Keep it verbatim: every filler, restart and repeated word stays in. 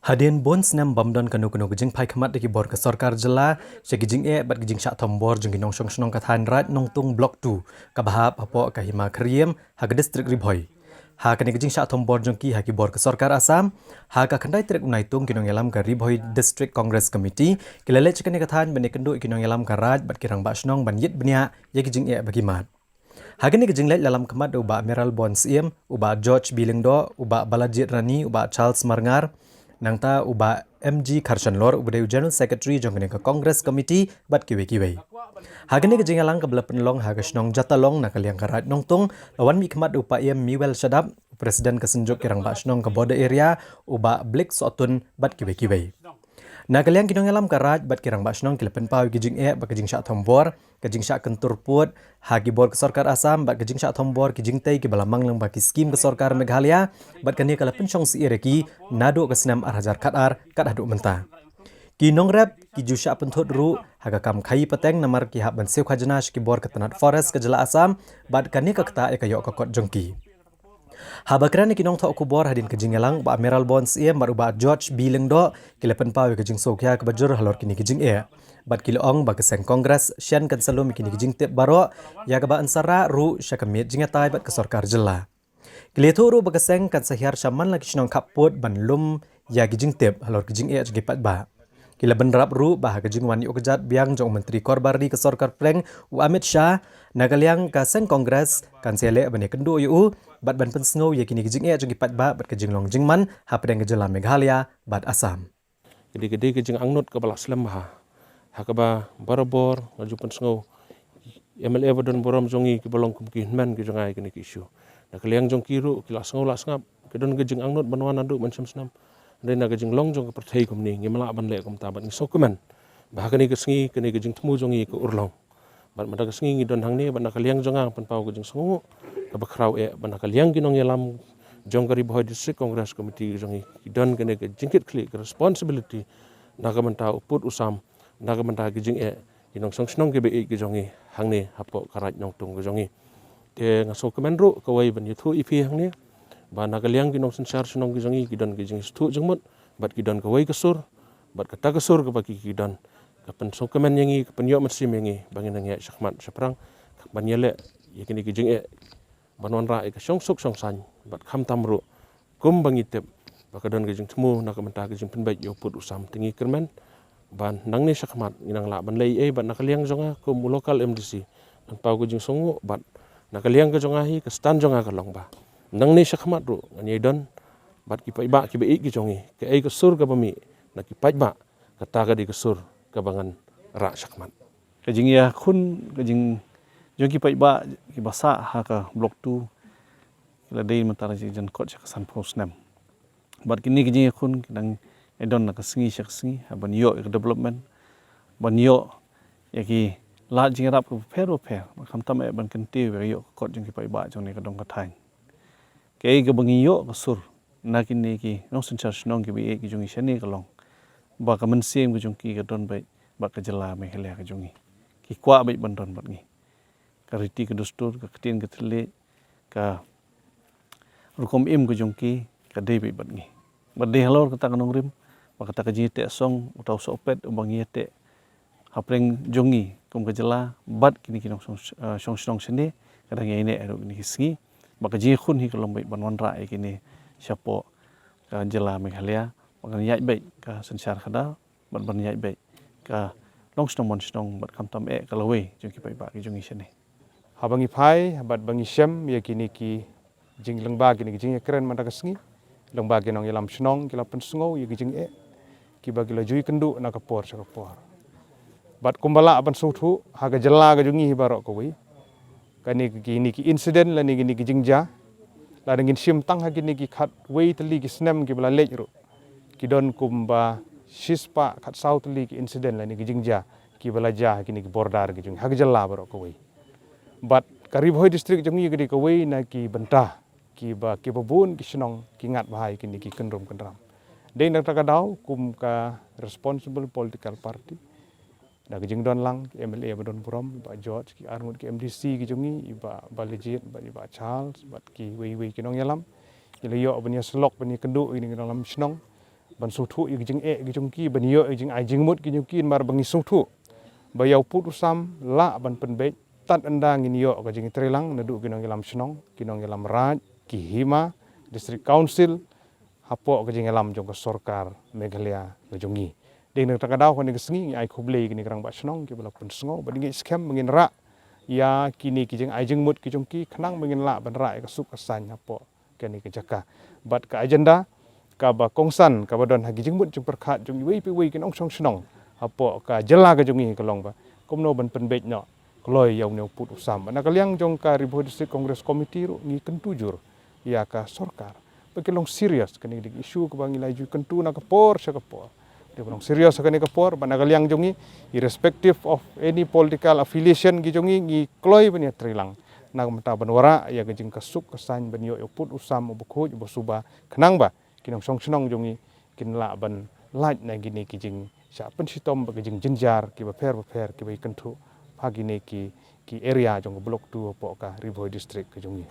Hadien bun snem bym don kano kano ka jingphai khmat da ki bor ka sorkar jylla sha ki jingeh bad ki jingshah thombor jong ki nongshong shnong ka thaiñ Raid Nongtung Block two, kaba hap hapoh ka Hima Khyriem ha ka district Ri Bhoi. Ha kane ka jingshah thombor jong ki ha ki bor ka sorkar Assam, ha ka khyndai tarik u Naitung ki nongïalam ka Ri Bhoi District Congress Committee ki la leit sha kane ka thaiñ ban ïakynduh ïa ki nongïalam ka Raid bad ki rangbah shnong ban ïit bniah ïa ki jingeh ba ki mad. Ha kane ka jingleit la lam khmat da u Bah Mayralborn Syiem, u Bah George B Lyngdoh, u Bah Balajied Rani, u Bah Charles Marngar, nangta u Bah M G Kharshanlor, uba dei u General Secretary jong kane ka Congress Committee bad kiwei kiwei. Ha kane ka jingïalang kaba la pynlong ha ka shnong Jatalong na ka liang ka Raid Nongtung, la wan mih khmat da u Paiem Miwel Shadap, u President ka Synjuk ki Rangbah Shnong ka Border Area, u Bah Blick Sohtun bad kiwei kiwei. Na ka liang ki nongïalam ka Raid bad ki rangbah shnong ki la pynpaw ïa ki jingeh bad ka jingshah thombor, ka jingshah kyntur pud ha ki bor ka sorkar Assam bad ka jingshah thombor ki jingtei kiba la mang lyngba ki skim ka sorkar Meghalaya, bad kane ka la pynshong syier ïa ki naduh ka snem ar hajar khatar kat haduh mynta. Ki nongrep ki ju shah pynthut ruh ha ka kam khaii pateng namar ki hap ban siew khajna sha ki bor ka tnat Forest ka jylla Assam, bad kane ka ktah ïa ka ïoh ka kot jong ki. Haba kren ïa ki nongthoh khubor hadien ka jingïalang, u Bah Mayralborn Syiem bad u Bah George B Lyngdoh ki la pynpaw ïa ka jingsngewkhia kaba jur halor kine ki jingeh, bad ki la ong ba ka seng Congress shen kan sa lum ïa kine ki jingtip baroh, ïa kaba yn sa rah ruh sha ka miet jingïatai bad ka sorkar jylla. Ki la ïathuh ruh ba ka seng kan sa hiar sha man la ki shnong khappud ban lum ïa ki jingtip halor ki jingeh jong ki paidbah. Ki la bynrap ruh ba ha ka jingwan ïuh kjat biang jong u Myntri Korbar Ri ka Sorkar Pdeng, u Amit Shah, na ka liang ka seng Congress kan sa ïaleh ban ïakynduh ïa u bad ban pynsngew ïa kine ki jingeh jong ki paidbah bad ka jinglong jingman hapdeng ka jylla Meghalaya bad Assam. Ka dei ka dei ka jingangnud kaba la slem bha, ha kaba barabor nga ju pynsngew MLA ba don burom jong ngi kiba long kum ki hynmen ki jong nga ïa kine ki issue. Na ka liang jong ki ruh ki la sngew la sngap, ki don ka jingangnud ban wan naduh mynshem snem. Hynrei na ka jinglong jong ka pyrthei kumne ngim lah ban leh kumta, bad ngi sngewkmen ba ha kane ka sngi kane ka jingthmu jong ngi ka urlong. Bad mynta ka sngi ngi don hangne, bad na ka liang jong nga pynpaw ka jingsngewnguh kaba khraw eh, bad na ka liang ki nongïalam jong ka Ri Bhoi District Congress Committee jong ngi, ki don kane ka jingkitkhlieh, ka responsibility na ka bynta u pud u sam, na ka bynta ka jingeh ki nongshong shnong kiba ïeit ki jong ngi hangne hapoh ka Raid Nongtung ka jong ngi. Te nga sngewkmen ruh kawei ban ïathuh ïa phi hangne ba na ka liang ki nongsynshar shnong ki jong ngi, ki don ka jingsngewthuh jingmut bad ki don kawei ka sur, bad kata ka sur kaba ki ki don ka pynsngewkmen ïa ngi, ka pynïoh mynsiem ïa ngi ba ngin nang ïaid shakhmat shaphrang ban ïaleh ïa kine ki jingeh ban wanrah ïa ka shongsuk shongsaiñ, bad khamtam ruh kumba ngi tip ba ka don ka jingthmu na ka bynta ka jingpynbeit ïa u pud u sam. Te ngi kyrmen ba nangne shakhmat ngin nang lah ban leh ei ei, bad na ka liang jong nga kum u local MDC ngan paw ka jingsngewnguh, bad na ka liang ka jong nga hi, ka stand jong nga ka long ba nangne shakhmat ruh ngan ïai don bad ki paidbah kiba ïeit ki jong ngi, kaei ka sur kaba mih na ki paidbah, kata ka dei ka sur kaba ngan rah shakhmat. Ka jingïakhun ka jing jong ki paidbah kiba sah ha ka Block two ki la dei mynta la jingjankot sha ka sanphew snem. Bad kine ki jingïakhun ki dang ïadon na ka sngi sha ka sngi, ha ban ïoh ïa ka development, ban ïoh ïa ki lad jingïarap kiba pher ba pher, bad khamtam eh ban kyntiew ïa ka ïoh ka kot jong ki paidbah jong kane ka dong ka thaiñ. Kaei kaba ngi ïoh ka sur na kine ki nongsynshar shnong kiba ïeit ki jong ngi shane ka long ba ka mynsiem ka jong ki ka don beit bad ka jylla Meghalaya ka jong ngi. Ki kwah beit ban don bad ngi. Ka riti ka dustur, ka ktien ka thylliej, ka rukom im ka jong ki ka dei beit bad ngi. Bad dei halor kata ka nongrim bad kata ka jingïateh song, uta u sohpet uba ngi ïateh hapdeng jong ngi kum ka jylla bad kine ki nongshong, eh, shong shnong shane, ka dang ïaineh haduh kine ki sngi. Bad ka jingïakhun hi ka long beit ban wanrah ïa kine shapoh ka jylla Meghalaya, bad kan ïaid beit ka synshar khadar, bad ban ïaid beit ka longshnong manshnong, bad khamtam eh ka lawei jong ki paidbah ki jong ngi shane. Haba ngi phai bad ba ngi shem ïa kine ki jing, lyngba kine ki jingïakren mynta ka sngi, lyngba ki nongïalam shnong ki la pynsngew ïa ki jingeh kiba ki la ju ïakynduh na ka por sha ka por. Bad kumba lah ban sngewthuh, ha ka jylla ka jong ngi hi baroh kawei, kane ki, kine ki incident lane kine ki jingjia, lada ngin shim tang ha kine ki khatwei tylli ki snem kiba la leit ruh, ki don kumba shispah khatsaw tylli ki incident lane ki jingjia kiba la jia ha kine ki border ki jong ngi ha ka jylla baroh kawei. Bad ka Ri Bhoi District jong ngi ka dei kawei na ki bynta kiba, kiba bun ki shnong ki ngat bha ïa kine ki kynrum kynram. Dei na kata ka daw kum ka responsible political party, da ka jingdon lang ki MLA ba don burom, i Bah George, ki arngut ki MDC ki jong ngi, i Bah Balajied bad i Bah Charles bad kiwei wei ki nongïalam, ki la ïoh ban ïasyllok ban ïakynduh ïa kine ki nongïalam shnong ban sngewthuh ïa ka jingeh ka jong ki, ban ïoh ïa ka jingai jingmut ka jong ki, namar ba ngi sngewthuh ba ïa u pud u sam lah ban pynbeit tad ynda ngin ïoh ka jingtreilang naduh ki nongïalam shnong, ki nongïalam raid, ki hima, district council, hapoh ka jingïalam jong ka sorkar Meghalaya ka jong ngi. Dei na kata ka daw kane ka sngi ngi ai khublei ïa kine ki rangbah shnong kiba la pynsngew, bad ngi skhem ba ngin rah ïa kine ki jingai jingmut ki jong ki, khnang ba ngin lah ban rah ïa ka suk ka saiñ hapoh kane ka jaka. Bad ka agenda kaba kongsan kaba don ha ki jingmut jingpyrkhat jong iwei pa iwei ki nongshong shnong hapoh ka jylla ka jong ngi ka long ba kumno ban pynbeit noh kloi ïa une u pud u sam. Bad na ka liang jong ka Ri Bhoi District Congress Committee ruh ngi kyntu jur ïa ka sorkar ba ki long serious. Kane ka dei ka issue kaba ngi la ju kyntu na ka por sha ka por. Dei ba long serious ha kane ka por, bad na ka liang jong ngi, irrespective of any political affiliation ki jong ngi, ngi kloi ban ïatreilang na ka bynta ban wanrah ïa ka jingkasuk ka saiñ ban ïoh ïa u pud u sam uba khuid uba suba, khnang ba ki nongshong shnong jong ngi kin lah ban lait na kine ki jingshah pynshitom bad ki jingjynjar kiba pher bapher kiba ïa kynthup ha kine ki, ki area jong ka Block two hapoh ka Ri Bhoi District ka jong ngi.